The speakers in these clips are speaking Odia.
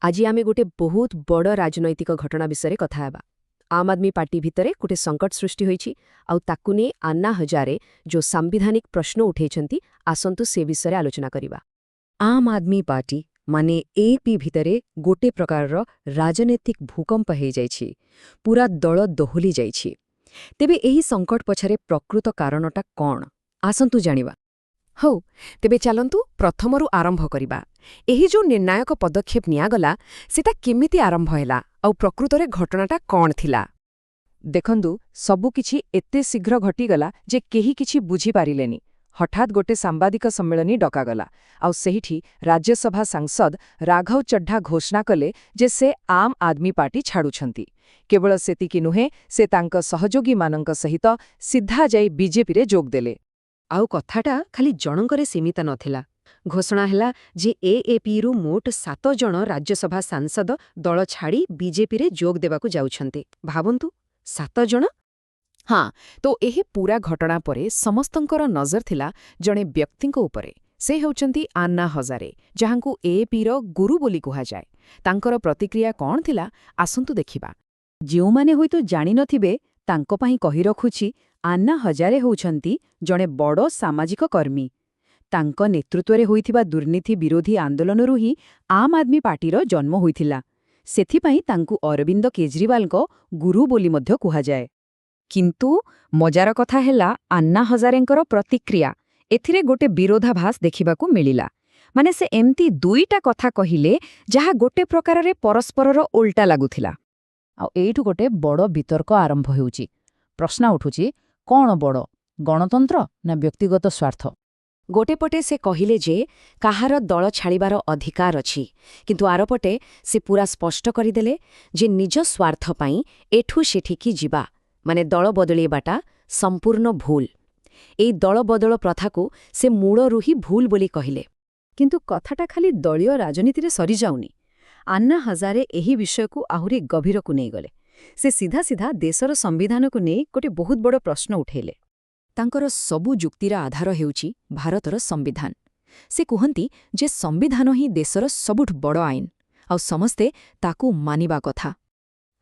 ଆଜି ଆମେ ଗୋଟେ ବହୁତ ବଡ଼ ରାଜନୈତିକ ଘଟଣା ବିଷୟରେ କଥା ହେବା। ଆମ୍ ଆଦମୀ ପାର୍ଟି ଭିତରେ ଗୋଟେ ସଙ୍କଟ ସୃଷ୍ଟି ହୋଇଛି, ଆଉ ତାକୁ ନେଇ ଆନ୍ନା ହଜାରେ ଯୋଉ ସାମ୍ବିଧାନିକ ପ୍ରଶ୍ନ ଉଠେଇଛନ୍ତି, ଆସନ୍ତୁ ସେ ବିଷୟରେ ଆଲୋଚନା କରିବା। ଆମ୍ ଆଦମୀ ପାର୍ଟି ମାନେ ଏଏପି ଭିତରେ ଗୋଟେ ପ୍ରକାରର ରାଜନୈତିକ ଭୂକମ୍ପ ହେଇଯାଇଛି। ପୂରା ଦଳ ଦୋହଲି ଯାଇଛି। ତେବେ ଏହି ସଙ୍କଟ ପଛରେ ପ୍ରକୃତ କାରଣଟା କ'ଣ, ଆସନ୍ତୁ ଜାଣିବା। ହଉ, ତେବେ ଚାଲନ୍ତୁ ପ୍ରଥମରୁ ଆରମ୍ଭ କରିବା। ଏହି ଯୋଉ ନିର୍ଣ୍ଣାୟକ ପଦକ୍ଷେପ ନିଆଗଲା, ସେଟା କେମିତି ଆରମ୍ଭ ହେଲା ଆଉ ପ୍ରକୃତରେ ଘଟଣାଟା କ'ଣ ଥିଲା? ଦେଖନ୍ତୁ, ସବୁକିଛି ଏତେ ଶୀଘ୍ର ଘଟିଗଲା ଯେ କେହି କିଛି ବୁଝିପାରିଲେନି। ହଠାତ୍ ଗୋଟେ ସାମ୍ବାଦିକ ସମ୍ମିଳନୀ ଡକାଗଲା, ଆଉ ସେଇଠି ରାଜ୍ୟସଭା ସାଂସଦ ରାଘବ ଚଡ୍ଢା ଘୋଷଣା କଲେ ଯେ ସେ ଆମ୍ ଆଦମୀ ପାର୍ଟି ଛାଡ଼ୁଛନ୍ତି। କେବଳ ସେତିକି ନୁହେଁ, ସେ ତାଙ୍କ ସହଯୋଗୀମାନଙ୍କ ସହିତ ସିଧା ଯାଇ ବିଜେପିରେ ଯୋଗଦେଲେ। ଆଉ କଥାଟା ଖାଲି ଜଣଙ୍କରେ ସୀମିତ ନଥିଲା। ଘୋଷଣା ହେଲା ଯେ ଏଏପିରୁ ମୋଟ 7 ଜଣ ରାଜ୍ୟସଭା ସାଂସଦ ଦଳ ଛାଡ଼ି ବିଜେପିରେ ଯୋଗ ଦେବାକୁ ଯାଉଛନ୍ତି। ଭାବନ୍ତୁ, 7 ଜଣ! ହଁ, ତ ଏହି ପୂରା ଘଟଣା ପରେ ସମସ୍ତଙ୍କର ନଜର ଥିଲା ଜଣେ ବ୍ୟକ୍ତିଙ୍କ ଉପରେ। ସେ ହେଉଛନ୍ତି ଆନ୍ନା ହଜାରେ, ଯାହାଙ୍କୁ ଏଏପିର ଗୁରୁ ବୋଲି କୁହାଯାଏ। ତାଙ୍କର ପ୍ରତିକ୍ରିୟା କ'ଣ ଥିଲା, ଆସନ୍ତୁ ଦେଖିବା। ଯେଉଁମାନେ ହୁଏତ ଜାଣିନଥିବେ, ତାଙ୍କ ପାଇଁ କହି ରଖୁଛି, ଆନ୍ନା ହଜାରେ ହେଉଛନ୍ତି ଜଣେ ବଡ଼ ସାମାଜିକ କର୍ମୀ। ତାଙ୍କ ନେତୃତ୍ୱରେ ହୋଇଥିବା ଦୁର୍ନୀତି ବିରୋଧୀ ଆନ୍ଦୋଳନରୁ ହିଁ ଆମ୍ ଆଦମୀ ପାର୍ଟିର ଜନ୍ମ ହୋଇଥିଲା। ସେଥିପାଇଁ ତାଙ୍କୁ ଅରବିନ୍ଦ କେଜରିୱାଲଙ୍କ ଗୁରୁ ବୋଲି ମଧ୍ୟ କୁହାଯାଏ। କିନ୍ତୁ ମଜାର କଥା ହେଲା, ଆନ୍ନା ହଜାରେଙ୍କର ପ୍ରତିକ୍ରିୟା, ଏଥିରେ ଗୋଟେ ବିରୋଧାଭାସ ଦେଖିବାକୁ ମିଳିଲା। ମାନେ ସେ ଏମିତି ଦୁଇଟା କଥା କହିଲେ ଯାହା ଗୋଟେ ପ୍ରକାରରେ ପରସ୍ପରର ଓଲଟା ଲାଗୁଥିଲା। ଆଉ ଏଇଠୁ ଗୋଟେ ବଡ଼ ବିତର୍କ ଆରମ୍ଭ ହେଉଛି। ପ୍ରଶ୍ନ ଉଠୁଛି, କ'ଣ ବଡ଼, ଗଣତନ୍ତ୍ର ନା ବ୍ୟକ୍ତିଗତ ସ୍ୱାର୍ଥ? ଗୋଟେ ପଟେ ସେ କହିଲେ ଯେ କାହାର ଦଳ ଛାଡ଼ିବାର ଅଧିକାର ଅଛି, କିନ୍ତୁ ଆରପଟେ ସେ ପୂରା ସ୍ପଷ୍ଟ କରିଦେଲେ ଯେ ନିଜ ସ୍ୱାର୍ଥ ପାଇଁ ଏଠୁ ସେଠିକି ଯିବା, ମାନେ ଦଳ ବଦଳେଇବାଟା ସମ୍ପୂର୍ଣ୍ଣ ଭୁଲ। ଏଇ ଦଳ ବଦଳ ପ୍ରଥାକୁ ସେ ମୂଳରୁ ହିଁ ଭୁଲ ବୋଲି କହିଲେ। କିନ୍ତୁ କଥାଟା ଖାଲି ଦଳୀୟ ରାଜନୀତିରେ ସରିଯାଉନି। ଆନ୍ନା ହଜାରେ ଏହି ବିଷୟକୁ ଆହୁରି ଗଭୀରକୁ ନେଇଗଲେ। ସେ ସିଧା ସିଧା ଦେଶର ସମ୍ବିଧାନକୁ ନେଇ ଗୋଟେ ବହୁତ ବଡ଼ ପ୍ରଶ୍ନ ଉଠେଇଲେ। ତାଙ୍କର ସବୁ ଯୁକ୍ତିର ଆଧାର ହେଉଛି ଭାରତର ସମ୍ବିଧାନ। ସେ କୁହନ୍ତି ଯେ ସମ୍ବିଧାନ ହିଁ ଦେଶର ସବୁଠୁ ବଡ଼ ଆଇନ, ଆଉ ସମସ୍ତେ ତାକୁ ମାନିବା କଥା।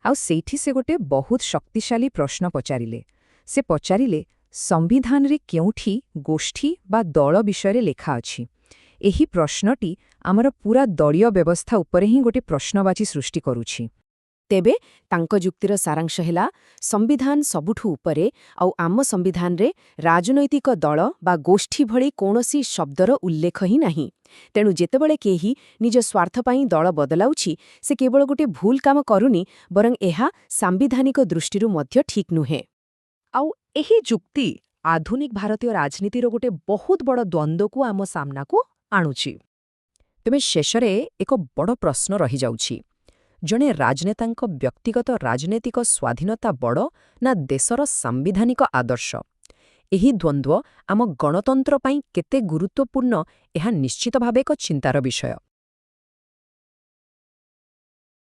ଆଉ ସେଇଠି ସେ ଗୋଟେ ବହୁତ ଶକ୍ତିଶାଳୀ ପ୍ରଶ୍ନ ପଚାରିଲେ। ସେ ପଚାରିଲେ, ସମ୍ବିଧାନରେ କେଉଁଠି ଗୋଷ୍ଠୀ ବା ଦଳ ବିଷୟରେ ଲେଖା ଅଛି? ଏହି ପ୍ରଶ୍ନଟି ଆମର ପୂରା ଦଳୀୟ ବ୍ୟବସ୍ଥା ଉପରେ ହିଁ ଗୋଟେ ପ୍ରଶ୍ନବାଚୀ ସୃଷ୍ଟି କରୁଛି। ତେବେ ତାଙ୍କ ଯୁକ୍ତିର ସାରାଂଶ ହେଲା, ସମ୍ବିଧାନ ସବୁଠୁ ଉପରେ, ଆଉ ଆମ ସମ୍ବିଧାନରେ ରାଜନୈତିକ ଦଳ ବା ଗୋଷ୍ଠୀ ଭଳି କୌଣସି ଶବ୍ଦର ଉଲ୍ଲେଖ ହିଁ ନାହିଁ। ତେଣୁ ଯେତେବେଳେ କେହି ନିଜ ସ୍ୱାର୍ଥ ପାଇଁ ଦଳ ବଦଳାଉଛି, ସେ କେବଳ ଗୋଟେ ଭୁଲ କାମ କରୁନି, ବରଂ ଏହା ସାମ୍ବିଧାନିକ ଦୃଷ୍ଟିରୁ ମଧ୍ୟ ଠିକ୍ ନୁହେଁ। ଆଉ ଏହି ଯୁକ୍ତି ଆଧୁନିକ ଭାରତୀୟ ରାଜନୀତିର ଗୋଟେ ବହୁତ ବଡ଼ ଦ୍ୱନ୍ଦ୍ୱକୁ ଆମ ସାମ୍ନାକୁ ଆଣୁଛି। ତେବେ ଶେଷରେ ଏକ ବଡ଼ ପ୍ରଶ୍ନ ରହିଯାଉଛି। ଜଣେ ରାଜନେତାଙ୍କ ବ୍ୟକ୍ତିଗତ ରାଜନୈତିକ ସ୍ୱାଧୀନତା ବଡ଼ ନା ଦେଶର ସାମ୍ବିଧାନିକ ଆଦର୍ଶ? ଏହି ଦ୍ୱନ୍ଦ୍ୱ ଆମ ଗଣତନ୍ତ୍ର ପାଇଁ କେତେ ଗୁରୁତ୍ୱପୂର୍ଣ୍ଣ, ଏହା ନିଶ୍ଚିତ ଭାବେ ଏକ ଚିନ୍ତାର ବିଷୟ।